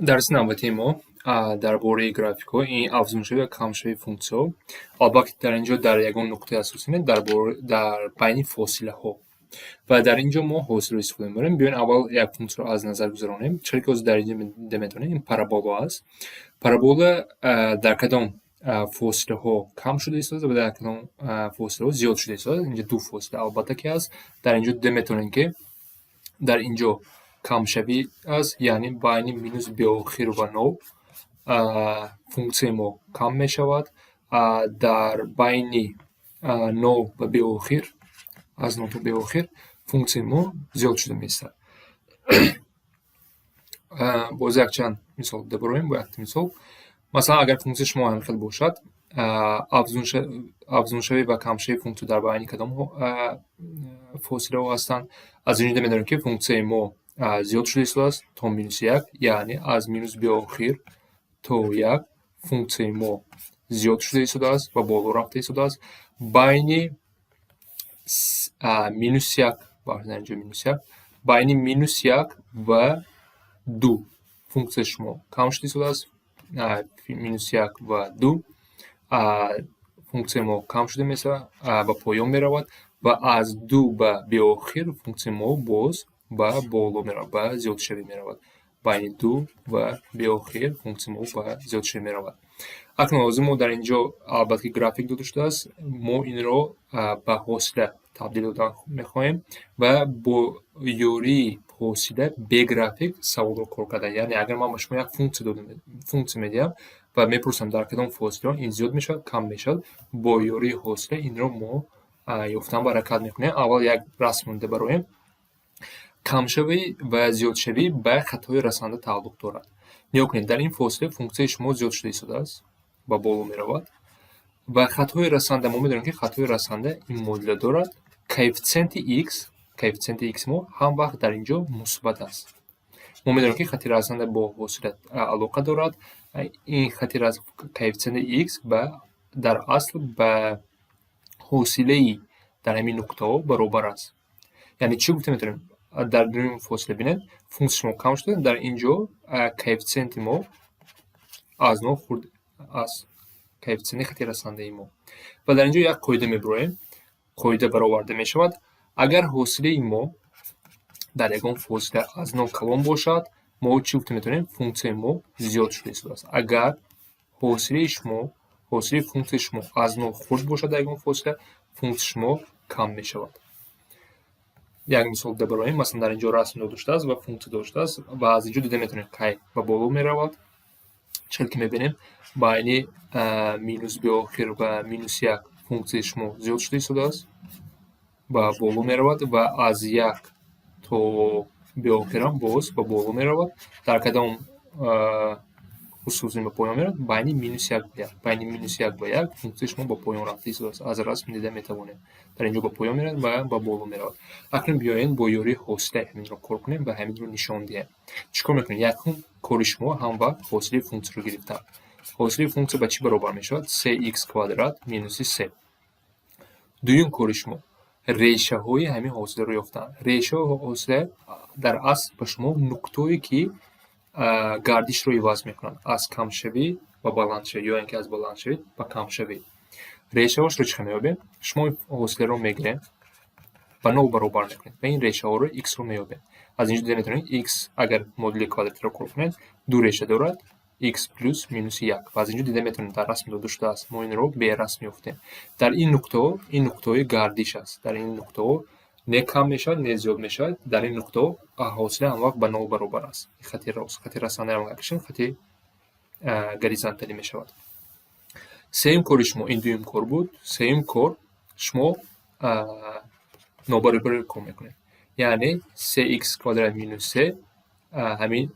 Дарси навбатии мо дар бораи графикҳо, ин афзуншавӣ ва камшавии функсияҳо. Албатта, дар ин ҷо дар ягон нуқтаи асосӣ не, дар байни фосилаҳо. Ва дар ин ҷо мо ҳосилро истифода мебарем. Биёед, аввал як функсияро аз назар гузаронем. Чаро ки ҳозир дар ин ҷо дида метавонем, ин парабола аст. Парабола дар кадом фосилаҳо кам шуда истодааст ва дар кадом фосилаҳо зиёд шуда истодааст? Инҷо ду фосила, албатта, ки аст. Дар ин ҷо дида метавонем, ки дар ин ҷо камшавӣ аст, яъне байни минус беохир ва нол функсияи мо кам мешавад. Дар байни нол ва беохир, аз нол то беохир, функсияи мо зиёд шуда меистад. Боз якчанд мисол дида бароем, бо якта мисол. Масалан, агар функсияи шумо ҳамин хел бошад, афзуншавӣ ва камшавии функсия дар байни кадом фосилаҳо ҳастанд? Аз ин ҷо медонем, ки функсияи мо зиёд шуда истодааст то минуси як, яъне аз минус беохир то як функсияи мо зиёд шуда истодааст ва боло рафта истодааст. Байни минус як, дар ин ҷо минус як, байни минус як ва ду функсияи шумо кам шуда истодааст. Минус як ва ду функсияи мо кам шуда мешавад, ба поён меравад ва аз ду ба беохир функсияи мо боз ба боло меравад, ба зиёдшавӣ меравад. Байни ду ва беохир функсияи мо ба зиёдшавӣ меравад. Акнун ҳозир мо дар ин ҷо, албатта, ки график дода шудааст, мо инро ба ҳосила табдил додан мехоҳем ва бо ёрии ҳосила бе график саволро кор кардан. Яъне агар ман ба шумо як функсия медиҳам ва мепурсам, дар кадом фосилаҳо ин зиёд мешавад, кам мешавад, бо ёрии ҳосила инро мо ёфтан ва ҳаракат мекунем. Аввал як расм дида бароем. Камшавӣ ва зиёдшавӣ ба хатҳои расанда тааллуқ дорад. Нигоҳ кунед, дар ин фосила функсияи шумо зиёд шуда истодааст, ба боло меравад ва хатҳои расанда, мо медонем, ки хатҳои расанда ин муодила дорад. Коэффитсиенти x, коэффитсиенти x мо ҳам вақт дар ин ҷо мусбат аст. Мо медонем, ки хати расанда бо ҳосила алоқа дорад. Ин хати коэффитсиенти x ба дар асл ба ҳосилаи дар ҳамин нуқтаҳо баробар аст. Яъне чӣ гуфта метавонем? Дар дуюм фосила, бинед, функсияи шумо кам шуда, дар ин ҷо коэффитсиенти мо аз нол хурд аст, коэффитсиенти хати расандаи мо. Ва дар ин ҷо як қоида мебироем, қоида бароварда мешавад: агар ҳосилаи мо дар ягон фосила аз нол калон бошад, мо чӣ гуфта метавонем? Функсияи мо зиёд шуда истодааст. Агар ҳосилаи шумо, ҳосилаи функсияи шумо аз нол хурд бошад дар ягон фосила, функсияи шумо кам мешавад. Як мисол дида бароем. Масалан, дар ин ҷо расм дода шудааст ва функсия дода шудааст ва аз ин ҷо дида метавонем, кай ба боло меравад. Чӣ хел ки мебинем, байни минус беохир ва минус як функсияи шумо зиёд шуда истодааст, ба боло меравад ва аз як то беохирам боз ба боло меравад. Дар кадом хусус ин ба поён меравад? Байни минус як ва як. Байни минус як ва як функсияи шумо ба поён рафта истодааст. Аз расм дида метавонем, дар ин ҷо ба поён меравад ва ба боло меравад. Акнун биёед, бо ёрии ҳосила ҳаминро кор кунем ва ҳаминро нишон диҳем. Чӣ кор мекунем? Якум кори шумо ҳам вақт ҳосилаи функсияро гирифтан. Ҳосилаи функсия ба чӣ баробар мешавад? Се х квадрат минуси се. Дуюм кори шумо решаҳои ҳамин ҳосиларо ёфтан. Решаҳои ҳосила дар асл ба шумо нуқтое, ки гардишро иваз мекунанд, аз камшавӣ ба баландшавӣ ё ин ки аз баландшавӣ ба камшавӣ. Решаҳошро чӣ хел меёбем? Шумо ҳосиларо мегирем, ба нол баробар мекунед ва ин решаҳоро, x-ро меёбем. Аз ин ҷо дида метавонед, x, агар модули квадратиро кор кунед, ду реша дорад: x плюс минуси як. Ва аз ин ҷо дида метавонед, дар расм дода шудааст, мо инро берасм ёфтем. Дар ин нуқтаҳо, ин нуқтаҳои гардиш аст, дар ин нуқтаҳо не кам мешавад, не зиёд мешавад. Дар ин нуқтаҳо ҳосила ҳамвақт ба нол баробар аст. Хати рост, хати расандаро кашем, хати горизонталӣ мешавад. Сеюм кори шумо, ин дуюм кор буд, сеюм кор: шумо нобаробариро кор мекунед, яъне се х квадрат минус се, ҳамин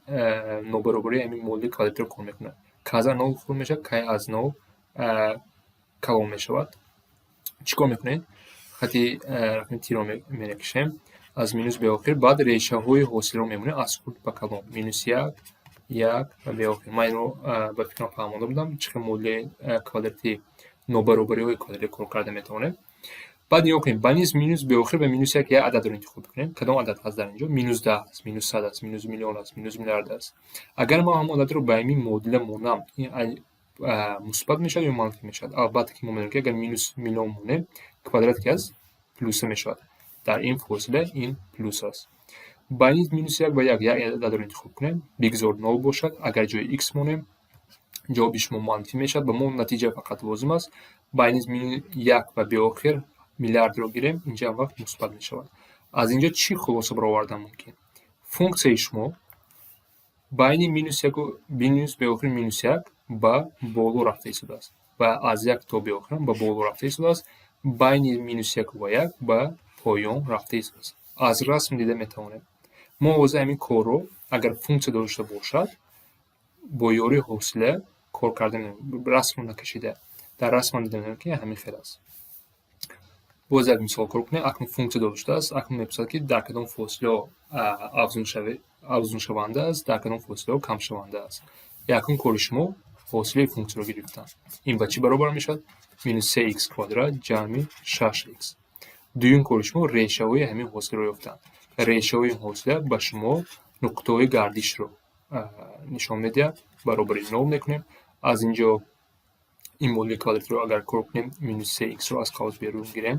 нобаробарии ҳамин модули квадратиро кор мекунад. Кай аз нол хурд мешавад, кай аз нол калон мешавад? Чӣ кор мекунед? Хати рақами тирро менакишем аз минус беохир, баъд решаҳои ҳосиларо мемонем аз хурд ба калон: минус як, як ва беохир. Ман инро, ба фикрам, фаҳмонда будам, чӣ хел модули квадрати, нобаробариҳои квадратӣ кор карда метавонем. Баъд нигоҳ кунем, байни минус беохир ва минус як як ададро интихоб мекунем. Кадом адад ҳаст дар ин ҷо? Минус 10 аст, минус 100 аст, минус миллион аст, минус миллиард аст. Агар мо ҳамон ададро ба ҳамин муодила монам, ин мусбат мешавад ё манфӣ мешавад? Албатта, ки мо медонем, ки агар минус миллион монем, квадрат ки аст, плюса мешавад. Дар ин фосила ин плюс аст. Байни минус як ва як як ададро интихоб кунем, бигзор нол бошад. Агар ҷои икс монем, ҷавоби шумо манфӣ мешавад. Ба мо натиҷа фақат лозим аст. Байни як ва беохир миллиардро гирем, инҷа он вақт мусбат мешавад. Аз инҷо чӣ хулоса баровардан мумкин? Функсияи шумо байни минус яку минус беохир минус як ба боло рафта истодааст ва аз як то беохирам ба боло рафта истодааст, байни минус яку ва як ба поён рафта истодааст. Аз расм дида метавонем. Мо ҳозир ҳамин корро, агар функсия дошта бошад, бо ёрии ҳосила кор карда, расмро накашида, дар расмам дида метавонем, ки ҳамин хел аст. Боз як мисол кор кунем. Акнун функсия дода шудааст. Акнун мепурсад, ки дар кадом фосилаҳо афзуншаванда аст, дар кадом фосилаҳо камшаванда аст. Якум кори шумо ҳосилаи функсияро гирифтан. Ин ба чӣ баробар мешавад? Минус се икс квадрат ҷамъи шаш икс. Дуюм кори шумо решаҳои ҳамин ҳосиларо ёфтан. Решаҳои ин ҳосила ба шумо нуқтаҳои гардишро нишон медиҳад. Баробари нол мекунем. Аз инҷо ин модули квадратиро агар кор кунем, минус се иксро аз қавс берун гирем,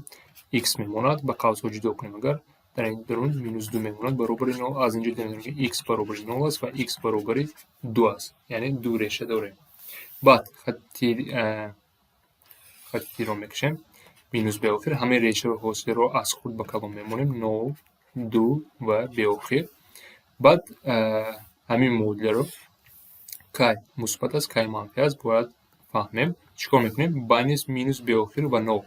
икс мемонад. Ба қавсҳо ҷудо кунем агар, дар ин дарун минус ду мемонад, баробари нол. Аз инҷо дида метавонем, ки икс баробари нол аст ва икс баробари ду аст, яъне ду реша дорем. Баъд хаттиро мекашем. Минус беохир, ҳамаи решаҳои ҳосиларо аз хурд ба калон мемонем: нол, ду ва беохир. Баъд ҳамин муодиларо кай мусбат аст, кай манфӣ аст, бояд фаҳмем. Чӣ кор мекунем? Байни минус беохир ва нол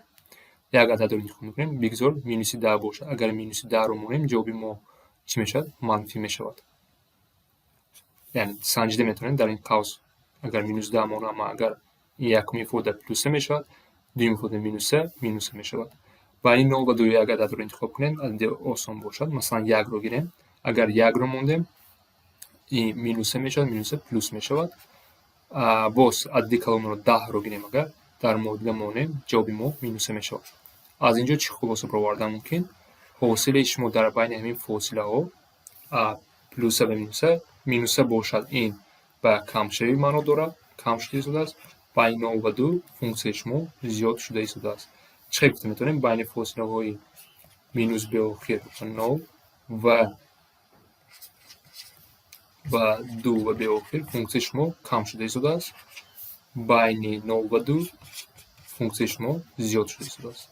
як ададро интихоб мекунем, бигзор минуси 10 бошад. Агар минуси 10-ро монем, ҷавоби мо чӣ мешавад? Манфӣ мешавад. Яъне санҷида метавонем: дар ин қавс агар минус 10 монам, агар якум ифода плюса мешавад, дуюм ифода минуса, минуса мешавад. Байни нол ва ду як ададро интихоб кунем, адади осон бошад, масалан, якро гирем. Агар якро мондем, ин минуса мешавад, минуса плюс мешавад. Боз адади калонро, 10-ро гирем, агар дар муодила монем, ҷавоби мо минуса мешавад. Аз инҷо чӣ хулоса баровардан мумкин? Ҳосилаи шумо дар байни ҳамин фосилаҳо плюса ва минуса, минуса бошад, ин ба камшавӣ маъно дорад, кам шуда истодааст. Байни нол ва ду функсияи шумо зиёд шуда истодааст. Чӣ хел гуфта метавонем? Байни фосилаҳои минус беохир ва нол ва ду ва беохир функсияи шумо кам шуда истодааст, байни нол ва ду функсияи шумо зиёд шуда истодааст.